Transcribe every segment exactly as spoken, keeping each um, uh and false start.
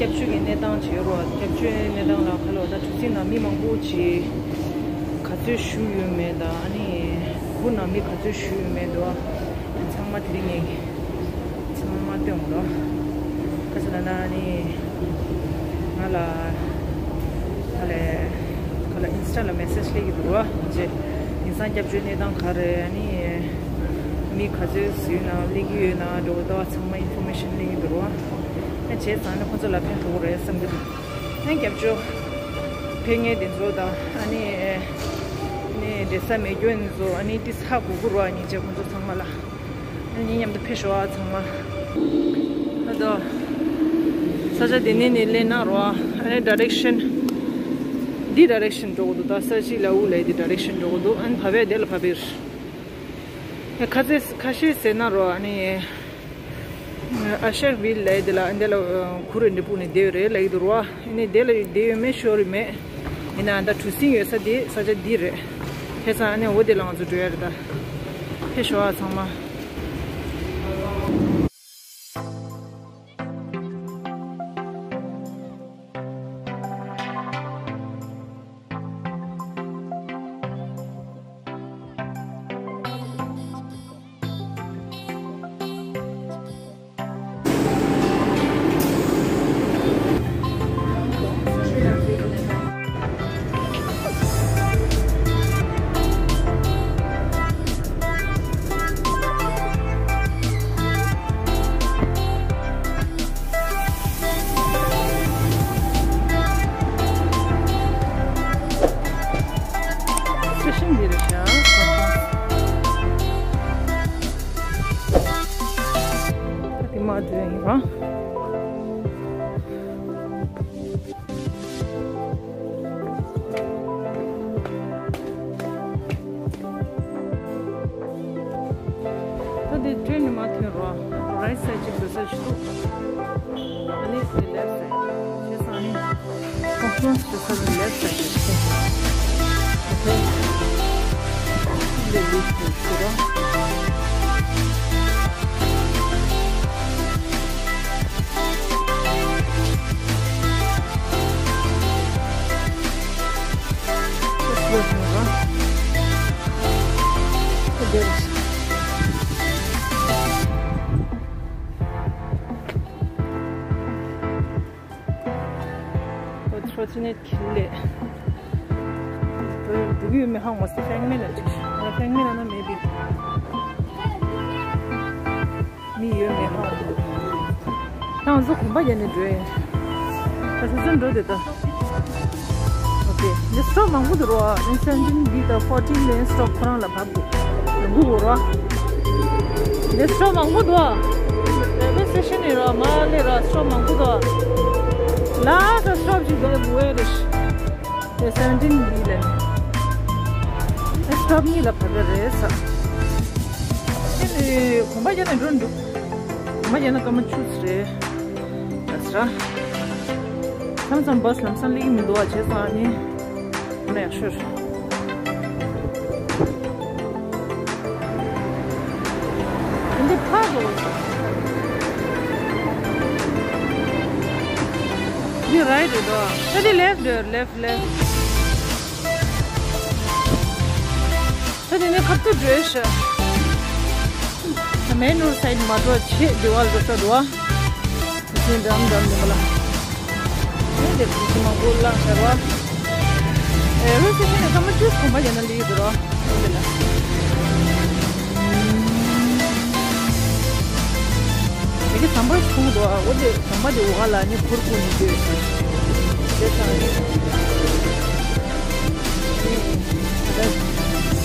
སྐྱབས་བཅོལ་གྱི་གནས་སྟངས་བྱས་རོགས། སྐྱབས་བཅོལ་གནས་སྟངས་ལ་ཁ་ལོ་ད་གྲུ་གཟིངས་ནང་མི་མང་པོ་ཅིག་ག་ཚོད་བཞུགས་ཡོད་མེད་དང་། ཨ་ནི་གུར་ནང་མི་ག་ཚོད་བཞུགས་ཡོད་མེད་འདུག་ཚང་མ་དེ་རིང་ངས་ཚང་མ་སྟོན་འོང་རོགས། ཁ་ཚོད་ལ་ན་ཨ་ནི་ང་ལ་ད་ལས་ཁ་ལ་ཨིན་སི་ཊ་ལ་མེ་སེ་ཇི་སླེབས་ཀྱི་འདུག་རོགས། ཅེ་དེང་སང་སྐྱབས་བཅོལ་གནས་སྟངས་ག་རེ། ཨ་ནི་མི་ག་ཚོད་ཡོད་ན་སླེབས་ཀྱི་ཡོད་ན་འགྲོ་གི་འདུག་ཚང་མ་ཨིན་ཕོར་མེ་ཤན་སླེབས་ཀྱི་འདུག་རོགས། ཨ་བྱས་ཙང་ནི་ཁོ་ཚོ་ལ་ཕན་ཐོགས་རེད་བསམ་གྱི་འདུག་ཨ་སྐྱབས་བཅོལ་ཕེབས་མཁན་དེ་ཚོ་དང་ཨ་ནི་ནི་འབྲེལ་ས་མེད་མཁན་ཚོ་ཨ་ནི་ཏིས་ཧ་གོ་གི་རོགས། ཨ་ནི་བྱས་ཁོ་ཚོ་ཚང་མ་ལ་ཨ་ནི་མཉམ་དུ་ཕེབས་ཤོག་ཨ་ཚང་མ། ཨ་དོ། ས་ཆ་དེ་ནས་ནི་སླེབས་ན་རོགས། ཨ་ནི་ཌའི་རེག་ཤན་འདི་ཌའི་རེག་ཤན་འགྲོ་གི་འདུག་ད་ས་གཅིག་ལ་དབུ་ལ་འདི་ཌའི་རེག་ཤན་འགྲོ་གི་འདུག་ཨ་ནི་བབས་པས་དེ་ལ་བབས་པས། ཁ་ཚེ་ཁ་ཤས་ཟེར་ན་རོ། ཨ་ནི་ཨ་ཤར་ཝིལ་ལ་དེ་ལ་འདི་ལ་གུར་རེ་འདྲ་སྤུངས་ནས་བསྡད་ཡོད་རེད་ལབ་ཀྱི་འདུག་རོ། ཨ་ནི་དེ་ལ་བསྡད་ཡོད་མེད་ཤོར་ཡོད་མེད། ཡིན་ན་ད་གྲུ་གཟིངས་ཡོད་ས་དེ་ས་ཆ་འདི་རེད། ཕེབས་ས་ཨ་ནི་འོ་དེ་ལ་ང་ཚོ་འགྲོ་ཡ་རེད་ད། ཕེབས་ཤོག་ཨ་ཚང་མ། སེ་ཤན་འདི་རེད་ཤག་ད་དེ་མ་འདྲ་ཡིན་ར། ད་དེ་ཊེན་ནི་མ་ཐོན་རོ། རའིཊ་སའིཌ་ཅིག་འགྲོ་ས་ཞིག་འདུག་ཨ་ནི་དེ་ལེཕཊ་སའིཌ་བྱས་ཙང་ནི་ཀོན་ཕ་རེན་སི་འགྲོ་ས་ནི་ལེཕཊ་སའིཌ་རེད། ཨོ་ཁེ། འདི་ལེཕཊ་སའིཌ་རོ། ཁོ་ཚོ་ཚོ་ནི་ཁྱི་ལས། འདུག་ཡོད་མེད་ཧ་གོ་མ་སོང་། ཧྥེང་མེ་ན་ཅིག་ཧྥེང་མེ་ན་ན་མེད་པའི། མི་ཡོད་མེད་ཧ་གོ་མ་སོང་། ད་ང་ཚོ་གོམ་པ་རྒྱག་ནས་འགྲོ་ཡིན། ད་ཆུ་ཚོད་འགྲོ་དེ་ད། ཨོ་ཁེ། འདི་སི་ཊོབ་མང་པོ་འདུག་རོ། ཨིན་སེ་བེན་ཊིན་བི་དང་ཕོར་ཊིན་ལ་སི་ཊོབ་ཁོ་རང་ལ་བབས་འདུག་འགུག་དགོས་རོ། འདི་སི་ཊོབ་མང་པོ་འདུག་ཨ། རེལ་ཝེ་སི་ཊེ་ཤན་ནས་རོ་མར་སླེབས་ར་སི་ཊོབ་མང་པོ་འདུག་ཨ། ལ་ས་སི་ཊོབ་ཅིག་འདུག་ཨེ་བུ་ཨེ་རེ་ཤི། དེ་སེ་བེན་ཊིན་བི་ལ་ནི། ཨེ་སི་ཊོབ་གཉིས་ལ་བབས་པ་རེད་ས། དེ་ནི་གོམ་པ་རྒྱག་ནས་འགྲོ་འདུག་གོམ་པ་རྒྱག་ན་སྐར་མ་བཅུ་ཙམ་རེད། ད་ས། མཚམས་མཚམས་བྷ་སི་ལམ་སང་སླེབས་ཀྱི་མི་འདུག་ཨ། བྱས་ཙང་ནི། ཁོ་ན་ཡག་ཤོས། འདི་ཕར་འགྲོ་དགོས་ཤག་འདི་རའིཊ་རེད་དོ། ཨ་འདི་ལེཕཊ་རེད། ལེཕཊ་ལེཕཊ། ཨ་འདི་ནི་ཁ་ཐུག་འགྲོ་ཤག་མེན་རོཌ་སའིཌ་མ་འགྲོ་ཆེད་འདི་བ་འགྲོ་ས་འདུག་ཨ། དེ་འགྲམ་འགྲམ་ནས་མ་ལ། ཨེ་འདིར་མི་མང་པོ་ལངས་ཤར་བ། ཨེ་རོ་སི་ཤན་ནས་སྐར་མ་བཅུ་གོམ་པ་རྒྱག་ན་ལེགས་འདུག་རོ། འོ་དེ་ལ། དེ་གི་ཟམ་པ་ཞིག་འདུག་ཨ། འོ་དེ་ཟམ་པ་དེ་འོག་ལ་ནི་གུར་བརྐོས་ནས་བསྡད་ཡོད་ས་རེད། དེ་ཚང་ནི། ད་དེ་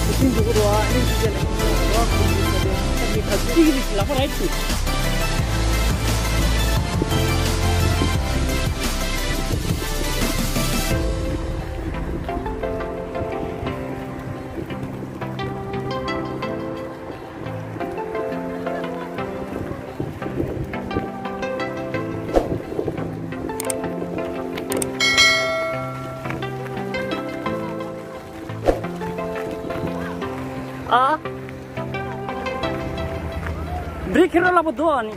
བཞིན་འགྲོ་གི་རེད་བ། ཨ་ནི་འདི་རྒྱ་ལ་ཡིན་ན་རེད་བ། ཁོང་གིས་ས་དེ་ཁ་ཅིག་གི་ལག་པ་ར་ཅིག་ཨ། བྲེ་ཁེ་ར་ལ་པོ་དོ་ཨ་ནི།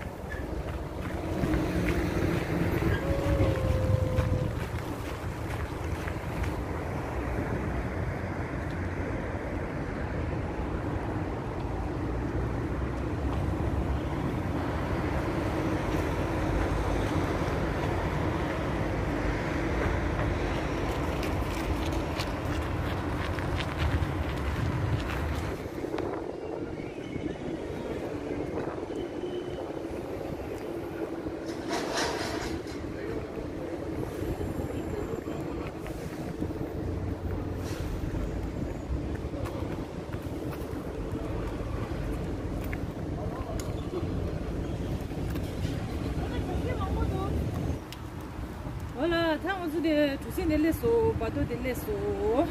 ད་ང་ཚོ་དེ་གྲུ་གཟིངས་དེ་སླེབས་སོང་། བར་དོ་དེ་སླེབས་སོང་།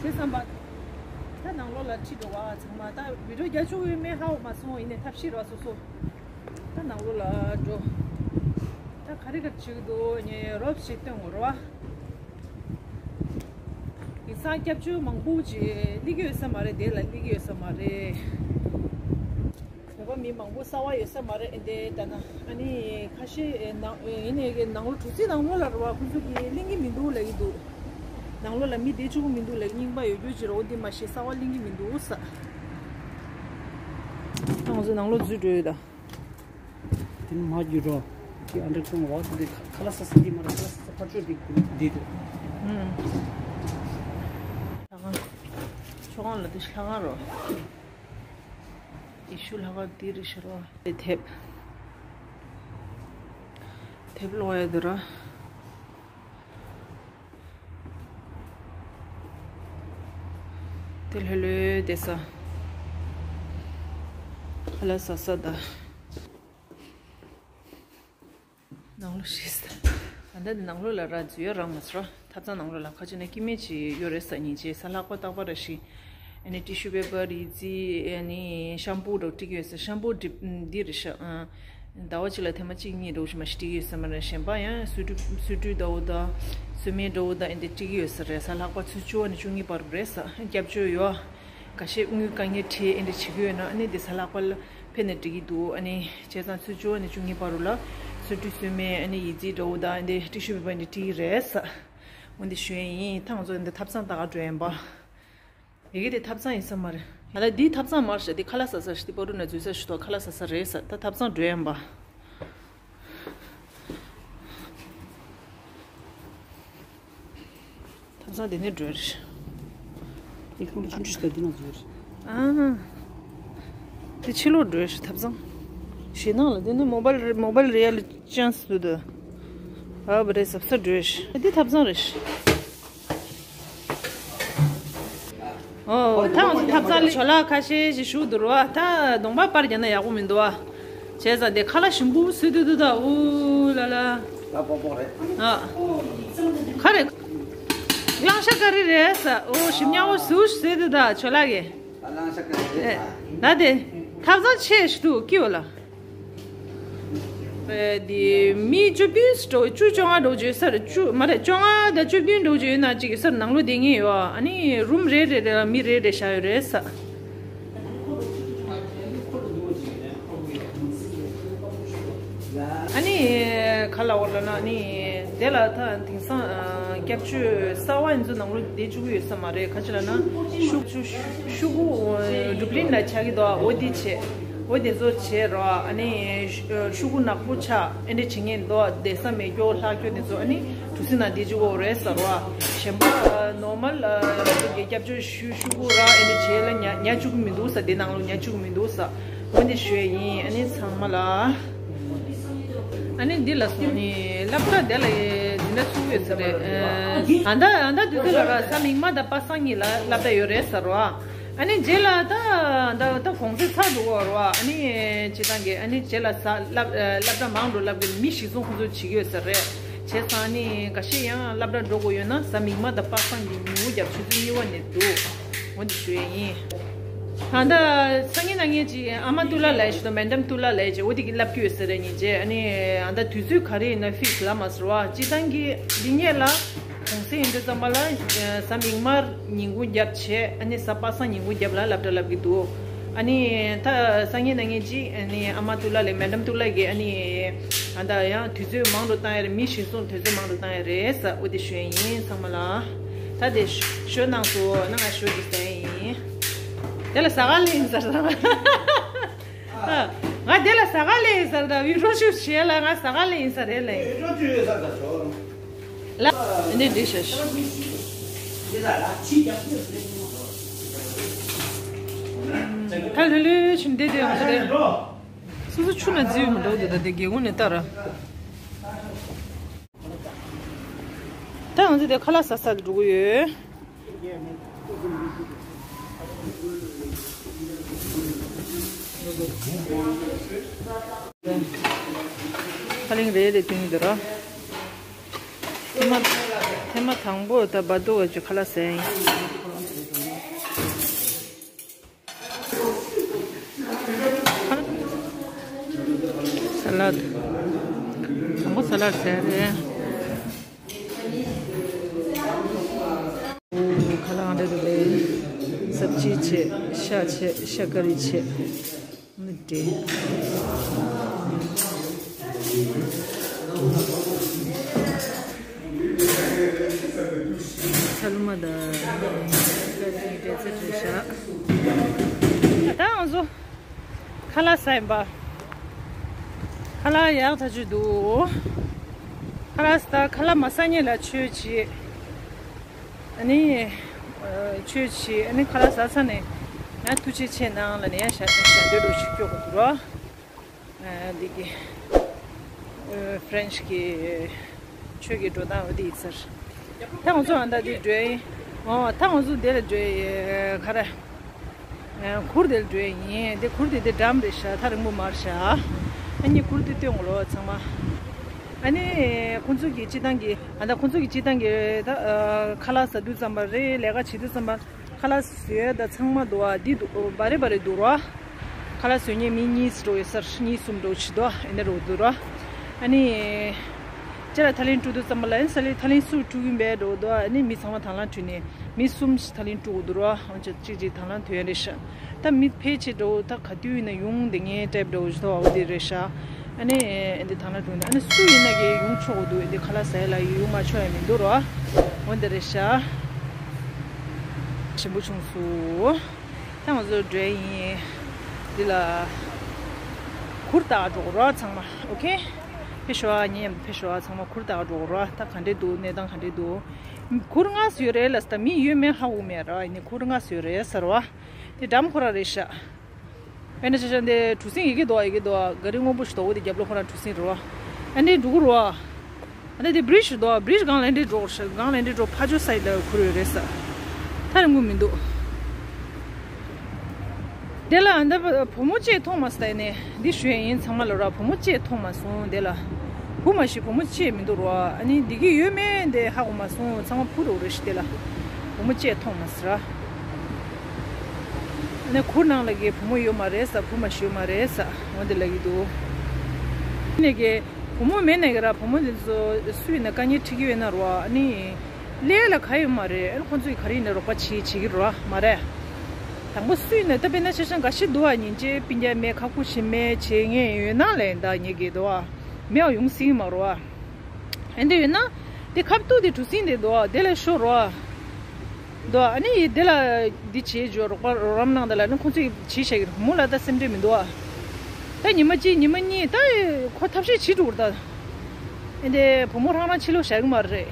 བྱས་ཙང་པ། ད་ནང་ལོགས་ལ་ཁྲིད་འགྲོ་བ་ཚང་མ། ད་བི་ཌིའོ་རྒྱག་ཆོག་ཡོད་མེད་ཧ་གོ་མ་སོང་། ཡིན་ནའི་ཐབས་ཤེས་རོགས་སོ་སོ། ད་ནང་ལོགས་ལ་འགྲོ། ད་ག་རེ་ག་རེ་བྱེད་ཀྱི་འདུག་ངས་རོབ་ཞིག་སྟོན་དགོས་རེད་བ། ཡིན་ཙང་སྐྱབས་བཅོལ་མང་པོ་ཅིག་སླེབས་ཀྱི་ཡོད་ས་མ་རེད། དེ་ལ་སླེབས་ཀྱི་ཡོད་ས་མ་རེད། བོད་པ་མི་མང་པོ་གསར་པ་ཡོད་ས་མ་རེད། ཨེ་འདྲ་ད་ན་ཨ་ནི་ཁ་ཤས་ཨེ་ནང་ཨེ་ཡིན་ནའི་གི་ནང་ལོགས་གྲུ་གཟིངས་ནང་ལོགས་ལ་རེད་བ། ཁོ་ཚོ་གིས་གླེང་གི་མི་འདུག་ལབ་ཀྱི་འདུག་ནང་ལོགས་ལ་མི་བསྡད་བཅུག་གི་མི་འདུག་ལབ་ཀྱི། རྙིང་པ་ཡོད་རྒྱུ་ཅིག་རེད། འོ་འདི་མ་གཞི་གསར་པ་གླེང་གི་མི་འདུག་ས། ད་ང་ཚོ་ནང་ལོགས་འཛུལ་འགྲོ་ཡོད་ད། དེ་ནི་མ་བརྒྱུད་རོགས། དེ་ཨ་འདྲ་ཁྱོད་ཝག་དེ་ཁ་ལག་ཟ་ས་འདི་མ་རེད། ཁ་ལག་ཟ་ས་ཕར་ཕྱོགས་དེ་འདི་འདུག་ཨུམ། ལྷ་ཁང་། ཆོས་ཁང་ལ་དེ་ལྷ་ཁང་རོ། ཡེ་ཤུ་ལྷ་ཁང་འདི་རེད་ཤག་རོ། དེ་དེབ། དེབ་ཀློག་ཡ་འདི་ར། དེ་ལྷོད་ལྷོད་བསྡད་ས། ཁ་ལག་ཟ་ས་ད། ནང་ལོགས་ཤེས་ས། ད་ལྟ་འདི་ནང་ལོགས་ལ་ར་འཛུལ་ཡ་རག་མ་སོང་ར། ཐབ་ཚང་ནང་ལོགས་ལ་ཁ་ཅིག་ན་སྐྱེ་དམན་ཅིག་ཡོད་རེད་ས། སྙིང་རྗེ། གཟའ་ལྷག་པ་རྟག་པར་རེ་བཞིན་ཨ་ནི་ཊི་ཤུ་པེ་པར་ཡི་ཙི་ཨ་ནི་ཤམ་པུ་འདྲ་བོ་སྤྲད་ཀྱི་ཡོད་ས། ཤམ་པུ་འདི་འདི་རེད་ཤག་ཨ། ཟླ་བ་གཅིག་ལ་ཐེངས་མ་གཅིག་གཉིས་འདྲ་བོ་ཞིག་མ་གཞི་སྤྲད་ཀྱི་ཡོད་ས་མ་རེད། གཞན་པ་ཡང་གསོལ་ཁྲུས་གསོལ་ཁྲུས་འདྲ་བོ་དང་། གསོལ་སྨན་འདྲ་བོ་དང་ཨེ་འདྲ་སྤྲད་ཀྱི་ཡོད་ས་རེད། གཟའ་ལྷག་པ་ཚེས་བཅུ་བ་ནས་བཅུ་གཉིས་བར་རེད་ས། སྐྱབས་བཅོལ་ཡོད། ཁ་ཤས་དངུལ་དཀའ་ངལ་འཕྲད་ཨེ་འདྲ་བྱེད་ཀྱི་ཡོད་ན་ཨ་ནི་འདི་གཟའ་ལྷག་པ་ལ་ཕེབས་ན་འགྲིག་གི་འདུག་ཨ་ནི་བྱས་ཙང་ཚེས་བཅུ་བ་ནས་བཅུ་གཉིས་བར་རུ་ལ་གསོལ་ཁྲུས་གསོལ་སྨན་ཨ་ནི་ཡི་ཙི་འདྲ་བོ་དང་ཨེ་འདྲ་ཊི་ཤུ་པེ་པར་ཨེ་འདྲ་སྤྲད་ཀྱི་རེད་ས། འོ་འདི་ཞུ་ཡ་ཡིན། ད་ང་ཚོ་འདི་ཐབ་ཚང་ལྟ་ག་འགྲོ་ཡིན་པ། ཡ་གི་དེ་ཐབ་ཚང་ཡིན་ས་མ་རེད། ང་ལ་འདི་ཐབ་ཚང་མ་རེད་ཤག་འདི་ཁ་ལག་ཟ་ས་ཤག་འདི་བར་དུ་ན་འཛུལ་ས་ཞིག་ཐོག་ཁ་ལག་ཟ་ས་རེད་ས། ད་ཐབ་ཚང་འགྲོ་ཡིན་པ། ཐབ་ཚང་དེ་ནས་འགྲོ་རེད། འདི་ཁང་པ་ཆུང་ཆུང་ཞིག་ད་འདི་ན་འཛུལ་རེད། ཨ། དེ་ཕྱི་ལོགས་འགྲོ་ཤག་ཐབ་ཚང་། ཞེད་སྣང་ལ་དེ་ནས་མོ་བལ་རེད། མོ་བལ་རེད་ཡ་ལ་ཅན་སུ་དུ། ཨ་བ་རེད། ཟབ་ས་འགྲོ་ཤག་འདི་ཐབ་ཚང་རེད་ཤག་ཨོ། ད་ང་ཚོ་ཐབ་ཚང་ལ་ཇོ་ལགས་ཁ་ཤས་ཤིག་བཞུགས་འདུག་ར་བ། ད་གདོང་པ་པར་རྒྱག་ན་ཡག་པོ་མི་འདུག་བ། བྱས་ཙང་དེ་ཁ་ལག་ཞིམ་པོ་བཟོས་འདུག་འདུག་ད་ཨུ་ལ་ལ། ད་པོག་པོག་རེད། ཨ། ག་རེ། གླང་ཤ་ཀ་རི་རེད་ས། ཨོ་ཞིམ་ཉམས་པོ་ཟུག་བཟོས་འདུག་ད་ཇོ་ལགས་ཀྱིས། ཨ། གླང་ཤ་ཀ་རི་རེད། ཨེ། ད་དེ་ཐབ་ཚང་ཆེ་ཞིག་འདུག་ཀི་འོ་ལ། ཨེ། དེ་མི་བཅུ་བདུན་འགྲོ། བཅུ་བཅོ་ལྔ་འགྲོ་བཅོ་ས་རེད། བཅུ་མ་རེད། བཅོ་ལྔ་དང་བཅུ་བདུན་འགྲོ་བཅོ་ཡོད་ན་གཅིག་གི་སར་ནང་ལོགས་བསྡད་མཁན་ཡོད། ཨ་ནི་རུམ་རེ་རེ་རེ་ལ་མི་རེ་རེ་བཞག་ཡོད་རེད་ས། ཨ་ནི་ག་ལ་འོ་ལ་ན་ཨ་ནི་དེ་ལ་ད་དེང་སང་སྐྱབས་བཅོལ་གསར་པ་ཡིན་ཚོ་ནང་ལོགས་བསྡད་བཅུག་གི་ཡོད་ས་མ་རེད། ག་ཅི་ལ་ན་ཤུ་ཤུ་ཤུ་གུ་འགྲུབ་ལིན་ལ་ཆགས་ཀྱི་འདུག་འོ་དེ་བྱས། འོ་དེ་ཚོ་བྱས་རོགས། ཨ་ནི་ཤུ་གུ་ནག་པོ་ཆགས་ཨེ་འདྲ་བྱེད་མཁན་འདུག་བསྡད་ས་མེད་སྐྱོ་ལྷག་སྐྱོ་དེ་ཚོ་ཨ་ནི་གྲུ་གཟིངས་ནང་བསྡད་བཅུག་དགོས་རེད་ཟེར་རོགས། གཞན་པ་ནོར་མལ་གི་སྐྱབས་བཅོལ་ཤུ་ཤུ་གུ་ར་ཨེ་འདྲ་བྱས་ལ་ཉ་ཉ་བཅུག་གི་མི་འདུག་ས། དེ་ནང་ལོགས་ཉ་བཅུག་གི་མི་འདུག་ས། འོ་འདི་ཞུ་ཡ་ཡིན། ཨ་ནི་ཚང་མ་ལ། ཨ་ནི་འདི་ལ་སོང་ནི་སློབ་གྲྭ་དེ་ལ་འཛིན་གྲྭ་ཚུགས་ཡོད་ས་རེད། ཨ་ད་ཨ་ད་དུས་ཚོད་ལ་ར་གཟའ་མིག་དམར་དང་པ་སངས་ཉིན་ལ་སློབ་གྲྭ་ཡོད་རེད་ཟེར་རོ། ཨ་ནི་རྗེས་ལ་ད་ད་ད་གུང་སེང་ཚར་འགྲོ་གི་རེད་བ། ཨ་ནི་སྤྱིར་བཏང་གི་ཨ་ནི་རྗེས་ལ་གཟའ་སློབ་སློབ་གྲྭ་མང་འགྲོ་སློབ་གི་མི་གཞི་བཟུང་ཁོང་ཚོ་བྱེད་ཀྱི་ཡོད་ས་རེད། བྱས་ཙང་ཨ་ནི་འགའ་ཤས་ཡང་སློབ་གྲྭ་འགྲོ་དགོས་ཡོད་ན་གཟའ་མིག་དམར་དང་པ་སངས་ཀྱི་ཉིན་གུང་རྒྱབ་ཆུ་ཚོད་གཉིས་པ་ནས་འདུག་འོ་འདི་ཞུ་ཡ་ཡིན། ད་ལྟ་སང་ཉིན་གནངས་ཉིན་ཅིག་ཨ་མ་ཏུ་ལ་ལས་ཞུ་དང་མེ་ཌམ་ཏུ་ལ་ལས་ཅིག་འོ་འདི་གི་སློབ་ཀྱི་ཡོད་ས་རེད་ཉིན་རྗེས། ཨ་ནི་ད་ལྟ་དུས་ཚོད་ག་རེ་ཡིན་ན་ཕིག་སི་ལ་མ་ཟེར་བ། སྤྱིར་བཏང་གི་འདི་ངེད་ལ་གུང་སེང་ཡིན་དུས་ཙམ་པ་ལ་གཟའ་མིག་དམར་ཉིན་གུང་རྒྱབ་བྱས། ཨ་ནི་གཟའ་པ་སངས་ཉིན་གུང་རྒྱབ་ལ་སློབ་གྲྭ་སློབ་ཀྱི་འདུག་ཨ་ནི་ད་སང་ཉིན་གནངས་ཉིན་ཅིག་ཨ་ནི་ཨ་མ་ཏུ་ལ་ལས་མེ་ཌམ་ཏུ་ལ་གིས་ཨ་ནི་ཨ་ད་ཡང་དུས་ཚོད་མང་དུ་བཏང་ཡ་རེད། མི་གཞི་བཟུང་དུས་ཚོད་མང་དུ་བཏང་ཡ་རེད་ས། འོ་འདི་ཞུ་ཡ་ཡིན་ཚང་མ་ལ། ད་དེ་ཞོ་གནང་སོ་ན་ང་ཞོ་འདི་ཟ་ཡིན། དེ་ལ་ཟ་ག་ལེན་ཟེར་ད། ང་དེ་ལ་ཟ་ག་ལེན་ཟེར་ད་བི་རོ་ཤུ་ཞེས་ལ་ང་ཟ་ག་ལེན་ཟེར་རེད་ལེ། ལ་འདི་འདི་ཞོ་ཞོ། ཁ་ལྷོད་ལྷོད་ཕྱིན་བསྡད་དེ་ཡོང་ས་རེད། སོ་སོ་ཆུ་ན་རྫི་ཡོད་མ་འགྲོ་འདུག་ད་དེ་རྒྱལ་ཁོངས་ནས་ལྟ་ར། ད་ང་ཚོ་དེ་ཁ་ལག་ཟ་ས་འགྲོ་གི་ཡོད། ཁ་ལིང་རེ་རེ་བཏོན་གྱི་འདུག་ར། ཐེངས་མ་ཐེངས་མ་དང་པོ་ད་བ་དུ་བ་ཅུ་ཁ་ལག་ཟས་ཡིན། ས་ལད། དང་པོ་ས་ལད་ཟས་རེད། ཁ་ལག་འདྲ་འདུག་རེད། སབ་ཅི་བྱས། ཤ་བྱས། ཤ་ཀ་རི་བྱས། མི་འདྲེ། ཚ་ལུ་མ་དང་ཀ་རི་འདྲེ་ཚ་བྲེ་ཤ། ད་ང་ཚོ་ཁ་ལག་ཟ་ཡིན་པ། ཁ་ལག་ཡག་ཐག་ཆོད་འདུག་ཁ་ལག་ཟ། ཁ་ལག་མ་ཟ་མཁན་ལ་ཆོས་བྱེད། ཨ་ནི། ཨ། ཆོས་བྱེད། ཨ་ནི་ཁ་ལག་ཟ་ཚར་ནས་ཡང་ཐུགས་རྗེ་ཆེ་གནང་ལབ་ནས་ཡང་ཞལ་ཞལ་འདོན་འདྲ་ཞིག་སྐྱོར་དགོས་འདུག་ར། ཨ། འདི་གི། ཨ། ཧྥ་རན་ཆི་གི་ཆོས་ཀྱི་འགྲོ་སྟངས་འོ་འདི་ཡིན་ཟེར། ད་ང་ཚོ་ཨ་ད་འདི་འགྲོ་ཡིན། འོ་ད་ང་ཚོ་འདི་ལ་འགྲོ་ཡིན། ག་རེ། ཨ། གུར་དེར་འགྲོ་ཡིན། དེ་གུར་དེ་དེ་འགྲམ་རེད་ཤག་ཐག་རིང་པོ་མ་རེད་ཤག་ཨ་ནི་གུར་དེ་སྟོན་དགོས་ལོ་ཚང་མ། ཨ་ནི་ཁོང་ཚོ་གི་སྤྱི་བཏང་གི་ཨ་ད་ཁོང་ཚོ་གི་སྤྱི་བཏང་གི་ད་ཨ་ཁ་ལག་ཟ་དུས་ཙམ་པ་རེད། ལས་ཀ་བྱེད་དུས་ཙམ་པ་ཁ་ལག་བཟོ་ཡ་ད་ཚང་མ་འདུག་ཨ། འདི་འདུག་བ་རེ་བ་རེ་འདུག་ར། ཁ་ལག་བཟོ་མཁན་མི་གཉིས་འགྲོ་ཡོད་ས་རེད། གཉིས་གསུམ་འགྲོ་བྱེད་དོ་ཨ་ནི་རོ་འདུག་ར། ཨ་ནི་ཅ་ལག་ཐག་ལེན་དཀྲུག་དུས་ཙམ་པ་ལ་ཨ་ནི་ས་ལེ་ཐག་ལེན་སུ་དཀྲུག་གིན་པའི་འགྲོ་འདུག་ཨ་ནི་མི་ཚང་མ་དང་བླངས་དཀྲུག་ནས་མི་གསུམ་ཞིག་ཐག་ལེན་དཀྲུག་འདུག་ར། ཨང་ཅག་གཅིག་གཅིག་དང་བླངས་དོན་རེད་ཤག་ད་མི་ཕལ་ཆེར་འགྲོ་ད་ག་དུས་ཡིན་ན་ཡོང་བསྡད་མཁན་ཊའིབ་འདྲ་བོ་ཞིག་འདུག་འོ་དེ་རེད་ཤག་ཨ་ནི་འདི་དང་བླངས་དཀྲུག་ནས་ཨ་ནི་སུ་ཡིན་ན་གི་ཡོང་ཆོག་གི་འདུག་འདི་ཁ་ལག་ཟ་ཡ་ལ་ཡོང་མ་ཆོག་ཡ་མི་འདུག་ར། འོ་འདི་རེད་ཤག་ཞིམ་པོ་བྱུང་སོང་། ད་ང་ཚོ་འགྲོ་ཡ་ཡིན། འདི་ལ་གུར་བལྟ་ག་འགྲོ་དགོས་ར་ཚང་མ། ཨོ་ཁེ། ཕེབས་ཤོག་ཨ། ངའི་མཉམ་དུ་ཕེབས་ཤོག་ཨ། ཚང་མ་གུར་བལྟ་ག་འགྲོ་དགོས་ར། ད་ག་འདྲས་འདུག་གནས་སྟངས་ག་འདྲས་འདུག་གུར་ལྔ་ཙམ་ཡོད་རེད་ལབ་ས། ད་མི་ཡོད་མེད་ཧ་གོ་མེད་ར། ཡིན་ནའི་གུར་ལྔ་ཙམ་ཡོད་རེད་ཟེར་བ། དེ་འགྲམ་ཁོ་རང་རེད་ཤག་དཔེར་ན་ཆ་བཞག་འདི་གྲུ་གཟིངས་ཡི་གེ་འདུག་ཡི་གེ་འདུག་ག་རི་སྔོན་པོ་ཞིག་འདུག་འོ་དེ་རྒྱབ་ལོགས་ཁོ་རང་གྲུ་གཟིངས་རེད་བ། ཨ་འདི་འགྲོ་གི་རེད་བ། ཨ་འདི་དེ་བྷི་རིཇ་འདུག་བྷི་རིཇ་སྒང་ལ་འདི་འགྲོ་གི་རེད། སྒང་ལ་འདི་འགྲོ་ཕ་ཇོ་སའིཌ་ལ་ཁུར་ཡོད་རེད་ས། ཐག་རིང་པོ་མི་འདུག་དེ་ལ་ཨ་འདི་བུ་མོ་གཅིག་མཐོང་མ་སོང་ནས་འདི་ཞུ་ཡ་ཡིན་ཚང་མ་ལ་ར། བུ་མོ་གཅིག་མཐོང་མ་སོང་དེ་ལ། བུ་མ་ཤི་བུ་མོ་གཅིག་མི་འདུག་ར། ཨ་ནི་འདི་གི་ཡོད་མེད་འདི་ཧ་གོ་མ་སོང་། ཚང་མ་བུ་རུ་རེད་ཤི་དེ་ལ། བུ་མོ་གཅིག་མཐོང་མ་སོང་ར། ནས་གུར་ནང་ལ་གི་བུ་མོ་ཡོད་མ་རེད་ས། བུ་མ་ཤི་ཡོད་མ་རེད་ས། འོ་འདི་ལ་གི་འདུག་ནས་གི་བུ་མོ་མེད་ནས་གི་ར། བུ་མོ་འདི་ཚོ་སུ་ཡིན་ན་དཀའ་ངལ་འཕྲད་ཀྱི་ཡོད་ན་ར། ཨ་ནི་ལས་ལ་ག་ཡོད་མ་རེད། ཨ་ནི་ཁོང་ཚོ་གི་ག་རེ་ཡིན་ན་རོགས་པ་བྱེད་བྱེད་ཀྱི་ར་མ་རེད། དང་པོ་སུ་ཡིན་ན་ད་དཔེར་ན་ཆ་བཞག་འགའ་ཤས་འདུག་ཨ། ཉིན་བྱེད་སྤུན་ཀྱག་མེད་ཁ་ཁུ་ཞིམ་མེད་བྱེད་ངེས་ཡོད་ན་ལས་ད་ཉེ་གི་འདུག་ཨ། མེད་པ་ཡོང་སྲིད་མ་རོ་ཨ། ཨེ་འདི་ཡོད་ན། དེ་ཁབ་ཏུ་དེ་གྲུ་གཟིངས་དེ་འདུག་དེ་ལ་ཤོར་རོ། འདུག་ཨ་ནི་ཡི་དེ་ལ་འདི་བྱེད་འཇོག་རོགས་པ་རོགས་རམ་གནང་དེ་ལ་ནི་ཁོང་ཚོས་བྱེད་བྱ་གི་རེད། བུ་མོ་ལ་ད་སེམས་ཁྲལ་མི་འདུག་ད་ཉི་མ་གཅིག་ཉི་མ་གཉིས་ད་ཁོ་ཐབས་ཤེས་བྱེད་འགྲོ་གི་རེད་ད། ཨེ་འདི་བུ་མོ་རང་རང་ཕྱི་ལོགས་བཞག་གི་མ་རེད།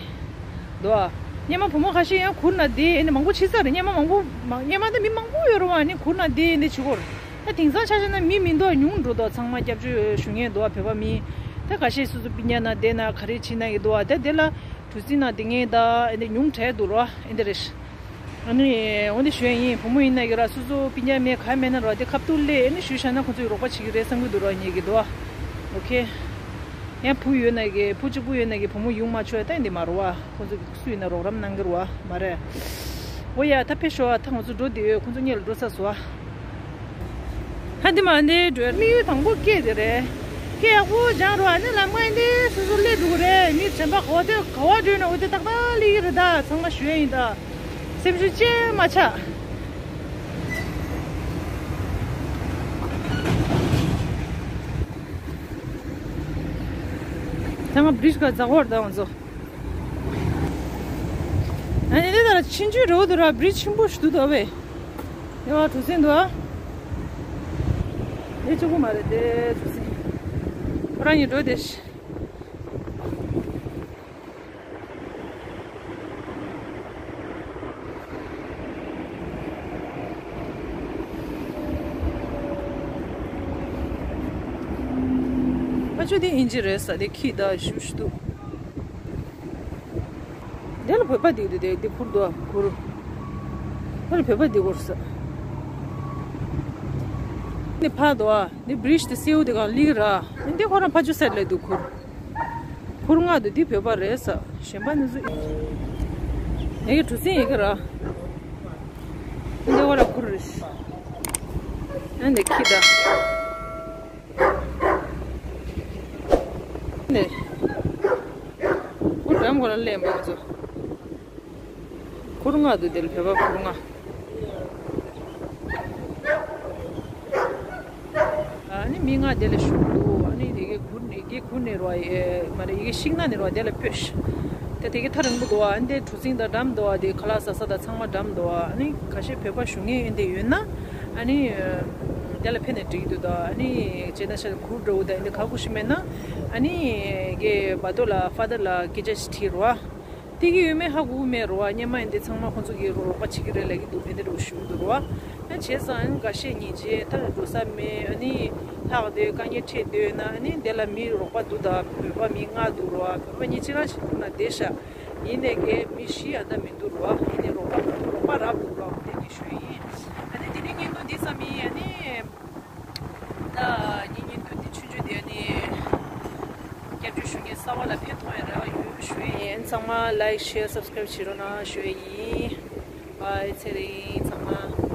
འདུག་སྔོན་མ་བུ་མོ་ཁ་ཤས་ཡང་གུར་ན་བསྡད། ཨེ་འདི་མང་པོ་ཕྱིན་ས་རེད། སྔོན་མ་མང་པོ་མང་སྔོན་མ་ད་མི་མང་པོ་ཡོད་རེད་བ། ཨ་ནི་གུར་ན་བསྡད་ཨེ་འདི་བྱེད་དགོས་རེད། ད་དེང་སང་ཆ་བཞག་ན་མི་མི་འདུག་ཉུང་འགྲོ་འདུག་ཚང་མ་སྐྱབས་བཅོལ་ཞུ་མཁན་འདུག་བོད་པ་མི། ད་ཁ་ཤས་སོ་སོ་སྤུན་ཀྱག་ན་བསྡད་ན་ག་རེ་བྱེད་ན་གི་འདུག་ད་དེ་ལ་གྲུ་གཟིངས་ན་བསྡད་མཁན་ད་ཨེ་འདི་ཉུང་དྲགས་འདུག་ར། ཨེ་འདི་རེད། ཨ་ནི་འོ་འདི་ཞུ་ཡ་ཡིན། བུ་མོ་ཡིན་ན་གི་ར་སོ་སོ་སྤུན་ཀྱག་མེད་ག་མེད་ན་ར་དེ་ཁབ་ཏུ་སླེབས་ཨེ་འདི་ཞུས་བཞག་ན་ཁོ་ཚོས་རོགས་པ་བྱེད་ཀྱི་རེད་བསམ་གི་འདུག་ར་ངེད་ཀྱི་འདུག་ཨོ་ཁེ། ཡང་བུ་ཡོད་ན་གི་བུ་གཅིག་པུ་ཡོད་ན་གི་བུ་མོ་ཡོང་མ་ཆོག་ད་ཨེ་འདི་མ་རོ་བ། ཁོ་ཚོ་གི་སུ་ཡིན་ན་རོགས་རམ་གནང་གི་རེད་བ་མ་རེད། འོ་ཡ་ད་ཕེབས་ཤོག་ཨ། ད་ང་ཚོ་འགྲོ་བསྡད་ཡོད། ཁོ་ཚོ་སྔོན་ལ་འགྲོ་ཚར་སོང་ཨ། ཧ་འདི་མ་འདི་འགྲོ་དམིགས་ཡུལ་དང་པོ་སྐད་དེ་རེད། སྐད་ཡག་པོ་སྦྱང་རོགས་ཨ། ནི་ལམ་ཁ་འདི་སོ་སོ་སླེབས་འགྲོ་གི་རེད། མི་དྲན་པ་ག་བ་དེ་ག་བ་འགྲོ་ན་འོ་དེ་ཏག་ཏག་སླེབས་ཀྱི་རེད། ད་ཚང་མ་ཞུ་ཡ་ཡིན་ད། སེམས་ཤུགས་ཅན་མ་ཆག་ད་ང་བྷི་རིཇ་ག་འཛེག་གི་ཡོད་རེད་ད་ང་ཚོ། ཨ་ནི་འདི་ལྟར་ཆུང་ཆུང་འདྲ་བོ་འདུག་ར། བྷི་རིཇ་ཆེན་པོ་ཞིག་འདུག་ད་བས། དེ་བ་གྲུ་གཟིངས་འདུག་ཨ། དེ་གཅིག་པུ་མ་རེད་དེ་གྲུ་གཟིངས། ཁོ་རང་གཉིས་འགྲོ་དེ་ཤི། ཕ་ཆུ་དེ་ཨིན་ཇི་རེད་ས། དེ་ཁྱི་ད་ཞུ་ཞུ་འདུག་དེ་ལ་བོད་པ་འདི་འདི་འདི་འདི་ཁུར་འདུག་ཁུར། དེ་ལ་བོད་པ་འདི་ཁུར་ས། འདི་ཕ་འདུག་ཨ། འདི་བྷི་རིཇ་དེ་སེའུ་དེ་གང་ལིག་ར། འདི་ཁོ་རང་ཕ་ཆུ་སེར་ལས་འདུག་ཁུར། ཁུར་ང་དུ་འདི་བོད་པ་རེད་ས། གཞན་པ་ནི་ཚོ་ཡ་གི་གྲུ་གཟིངས་ཡ་གི་ར། འདི་བ་ར་ཁུར་རེད། ཨ་འདི་ཁྱི་ད། ནས། ཁུར་འགྲམ་གོ་ལ་སླེབས་མ་ཚོ། ཁུར་ང་དུ་དེ་ལ་བོད་པ་ཁུར་ང་། ཨ་ནི་མི་ང་དེ་ལ་ཞུགས་འདུག་ཨ་ནི་དེ་གའི་ཁུར་ནས་གའི་ཁུར་ནས་རོ་ཨེ་མ་རེད་ཡི་གེ་ཤིང་ན་ནས་རོ་དེ་ལ་སྤོས་ཤ། དེ་དེ་གའི་ཐག་རིང་པོ་འདུག་ཨ་ནི་དེ་གྲུ་གཟིངས་དང་འགྲམ་འདུག་ཨ་དེ་ཁ་ལག་ཟ་ས་དང་ཚང་མ་འགྲམ་འདུག་ཨ་ནི་ཁ་ཤས་བོད་པ་ཞུ་ངེས་ཨེ་འདི་ཡོད་ན་ཨ་ནི་དེ་ལ་ཕེབས་ནས་འགྲིག་འདུག་ད་ཨ་ནི་ཇེ་ན་ཤ་ཁུར་འདྲ་བོ་དང་ཨེ་འདི་ཁ་ཁུ་ཤི་མེད་ན་ཨ་ནི་གའི་བ་དོ་ལ་ཕ་དར་ལ་སྐད་ཆ་ཞིག་དྲིས་རོ་ཨ། དེ་གི་ཡོད་མེད་ཧ་གོ་གི་མེད་རོ་ཨ། སྔོན་མ་ཡིན་དེ་ཚང་མ་ཁོང་ཚོ་གི་རོགས་པ་བྱེད་ཀྱི་རེད་ལབ་ཀྱི་འདུག་ཨེ་འདི་འདྲ་བོ་ཞུ་གི་འདུག་རོ་ཨ། ཨ་བྱས་ཙང་ཨ་ནི་འགའ་ཤས་ཉིན་རྗེས་ད་འགྲོ་ས་མེད་ཨ་ནི་ལྷག་དེ་དཀའ་ངལ་འཕྲད་འདོད་ན་ཨ་ནི་དེ་ལ་མི་རོགས་པ་འདུག་ད་བོད་པ་མི་ལྔ་འདུག་རོ་ཨ། བོད་པ་ཉིན་གཅིག་རང་ཞིག་འདུག་ན་བསྡད་ཤག་ཡིན་ནའི་གའི་མི་བཞི་ཡང་ད་མི་འདུག་རོ་ཨ། ཡིན་ནའི་རོགས་པ་རོགས་པ་རབ་འདུག་རོ་ཨ། དེ་གི་ཞུ་ཡིན། ཨ་ནི་དེ་རིང་ཉིན་མོ་འདི་ཙམ་ཡིན། ཨ་ནི་ད་ཉིན་ཉིན་དུ་འདི་ཆུང་ཆུང་དེ་ཨ་ནི་སྐྱབས་བཅོལ་ཞུ་མཁན་གསར་པ་ལ་ཕན་ཐོགས་ཡ་རེ་བ་ཡོད་ཞུ་ཡིན། ཚང་མ་like share subscribe བྱེད་རོགས་གནང་ཞུ་ཡ་ཡིན། Bye ཚེ་རིང་ཚང་མ།